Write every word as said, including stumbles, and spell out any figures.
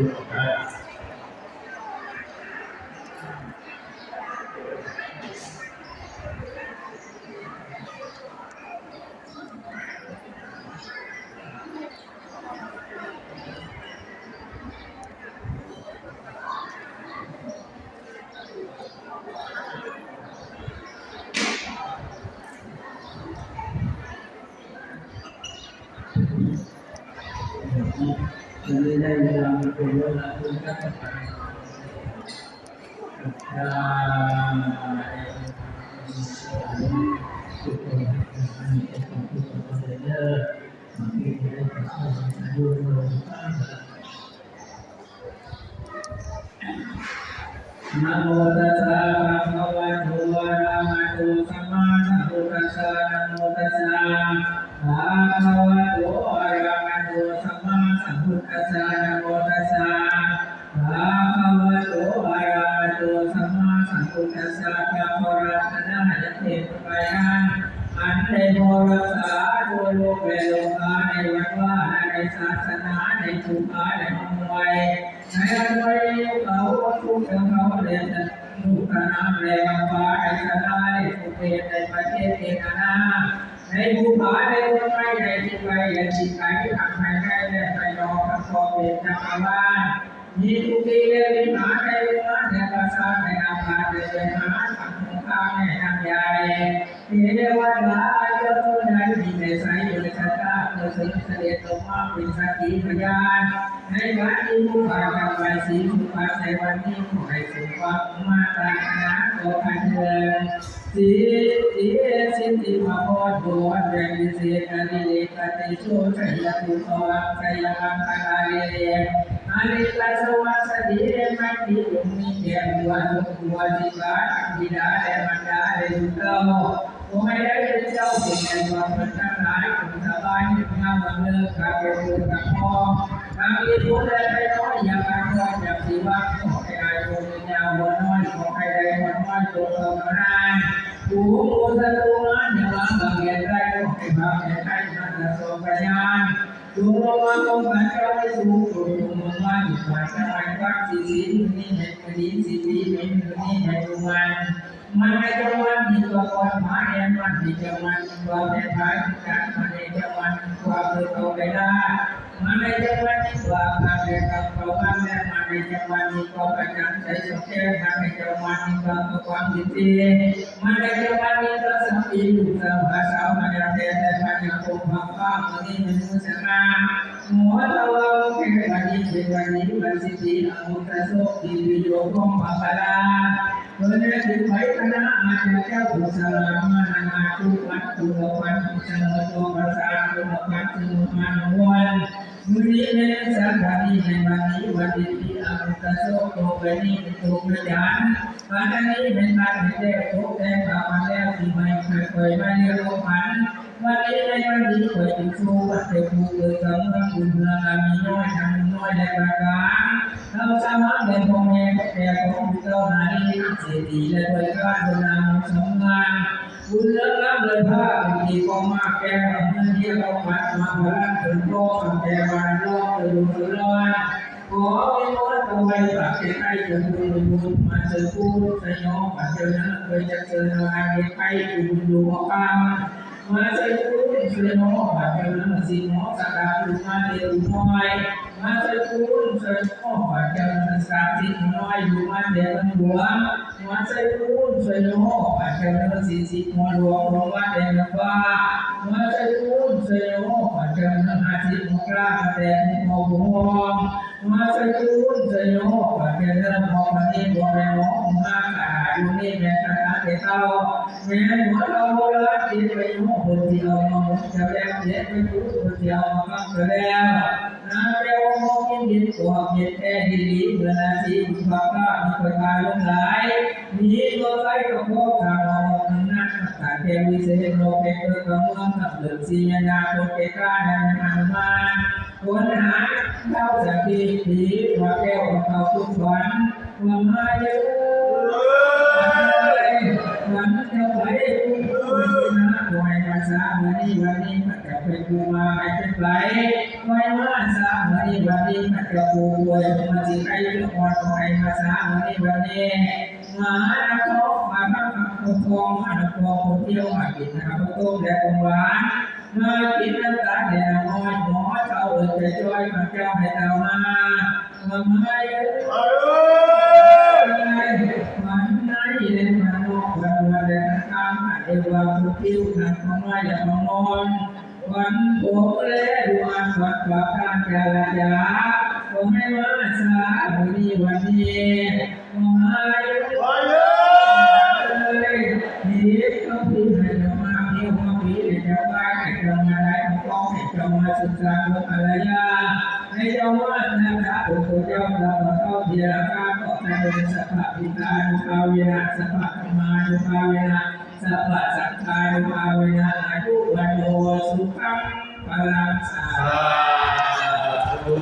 อันนี้ได้เวลามาเป็นเวลาที่จะไป นะโมตัสสะภะคะวะโต อะระหะโต สัมมาสัมพุทธัสสะ นะโมตัสสะภะคะวะโต อะระหะโต สัมมาสัมพุทธัสสะ นะโมตัสสะภะคะวะโต อะระหะโต สัมมาสัมพุทธัสสะ พระรัตนตรัยเทพไตรนั้น อันได้พอรักษาทั่วโลกและโลกาในวันวาระในศาสนาในภูผาและเมืองไว้ ในวันไว้เขาทุกข์เขาและลูกนามและบางฟ้าในสถานในสุเทพในประเทศเทนานาในภูผาในเมืองไว้ในที่ไกลและที่ไกลทางภายในและภายนอกทั้งสองเป็นจักรวาล มีทุกที่และวิหารในเมืองและปราสาทในอาคารและวิหารทั้งหมู่ข้างในทางใหญ่ เทวดาเจ้าเมืองนั้นมีแต่ใสอยู่ในชะตาเพื่อเสด็จลงมาเป็นสักขีพยาน ในวันที่ผู้บ่าวทำใบสีสุพรรณในวันนี้ขอให้สมความมาตรฐานขอพระเถิด สีสีสิทธิพระพรบวชเป็นวิเศษอริเลกติโชชัยภูมิวังชัยมังคลาเลอริตสวัสดีมังคีองค์มีแก่บัวทุกบัวสิกาทั้งบิดาและมารดาและลูกเต้า ขอให้ได้เป็นเจ้าเป็นแห่งความเป็นทั้งหลายจงสบายอยู่หน้าบังเลิกกับเป็นบุญกับพ่อ ทางมีผู้ใดไปน้อยอย่ามาทอดอย่าสีว่าขอให้อายุยืนยาวหัวน้อยขอให้ได้หัวน้อยจงเติมนานผู้ผู้ศัตรูนั้นอย่ามาบังเกิดได้ขอให้บังเกิดได้มาจะทรงพยานจงลงมาองค์พระเจ้าให้สูงสุดจงลงมาอยู่ฝ่ายเจ้าให้วัดสีสีมือนี้ให้มือนี้สีสีมือนี้ให้ดูมัน มันในจังหวัดนี้ก็ก่อนหมาแอนมันในจังหวัดนี้ก็แม่ขายจัดมันในจังหวัดนี้ก็คือเขาไปได้มันในจังหวัดนี้ก็พาไปกับเขาบ้านแม่มันในจังหวัดนี้ก็ประจันใส่สองแก้วมันในจังหวัดนี้ก็คือความดีที่มันในจังหวัดนี้ก็สามีลูกสาวหาสาวมาจากแดนแต่พันยาคมพักบ้างนี่มันมือสง่าหมอตะวันเป็นวันนี้เป็นวันนี้วันสิทธิอมุตตะโสกีวิโยคงมังคลา เมื่อได้ถึงไผคณะอาจารย์เจ้าผู้สลาดมานานาทุกวัดทุกวันทุกเสมอตัวประสาทตัวกันเสมอมาหนึ่งวันมื้อนี้ในสัปดาห์นี้ในวันนี้วันดีที่อามุตโสโตไปนี้เป็นตัวประจานวันนี้เป็นวันแห่งแก้วโตแต่งตาวันแล้วที่ไม่เคยเคยมาเรียกร้องฝัน วันนี้ในวันนี้ขอจุดทูปวัดเทพูเกิดกับเมืองบุญเมืองอามีน้อยทางน้อยและประกาศเราสามารถเป็นพ่อแม่แก่ของบุตรเจ้านารีเศรษฐีและด้วยข้าพนามสำงานบุญเลิศล้ำเลยพระบุญดีกองมากแก่เมืองเรียกเอาปัดมาพลังถึงโลกแก่วันโลกเกิดบุญร้อนขอวิมลตะวันปากแก่ใกล้จนบุญบุญมาเจอผู้สยองปัจเจริญเคยจะเจออะไรไปบุญอยู่ออกมา มาใส่คุณใส่หมอบัดเดิมสิหมอสตาร์ลูกมาเดียวน้อยมาใส่คุณใส่หมอบัดเดิมสามสิบน้อยอยู่มาเดียวหลวงมาใส่คุณใส่หมอบัดเดิมสี่สิบหมอหลวงหลวงมาเดียวบ้ามาใส่คุณใส่หมอบัดเดิมห้าสิบหมอกล้าแต่หมอหลวง มาสะกุลสะโยกว่าจะเริ่มมองมานี่บ่แม่นมองมาขนาดอยู่นี่แม่นขนาดแต่เก่าแม่นหัวเราโบราณที่ไปโยกคนที่เอามาหมุนจะแล้วเสียไปกู้คนที่เอามาฟังจะแล้วนาแก้วมองกินดินตัวเห็นแก่ดีๆเมื่อนาทีบุญพระพามีประทานลงหลายมีตัวใกล้กับพวกทางออกนั้นตัดแก้ววิเศษโลกแก่เกิดกับเมืองกับเกิดสีนาคนแก่กล้าในอนุมาน คนหาเจ้าสติดีว่าแก้วเขาทุกวันว่ามาเยอะวันจะไปทุกคนนะไหวภาษาวันนี้วันนี้มันจะเป็นกูมาให้เป็นไปไหวภาษาวันนี้ วันนี้มันจะปูป่วยมันสิไข้จะอ่อนของไอ้ภาษาวันนี้วันนี้มาแล้วก็มาทำกับผู้ทองมาแล้วก็ผู้เที่ยวมากินนะครับผู้ต้มและของหวานมากินน้ำตาลแดงน้อยหมอเจ้าเอิญใจจ้อยมาเจ้าให้เจ้ามามาไม่เอ้ยมันไม่เล่นมันนอกวันวันแดงข้ามเรียกว่าผู้เที่ยวทางของน้อยอย่ามามอน วันผมและดวงวันประการจราจาผมให้ว่าสาบุรีวันนี้ผมให้วันเลยทีนี้ก็คือให้ธรรมะเที่ยวมาปีในเจ้าว่าให้เจ้ามาได้ของกองให้เจ้ามาศึกษาเรื่องอะไรยาให้เจ้าว่านะครับผมเจ้าเราเข้าเดียร์ข้าขอการเป็นสัพพะปิตานุภาเวนะสัพพะธรรมานุภาเวนะ สัพพะสังฆานุภาเวนะอายุวันโนสุขังพลังสาธุ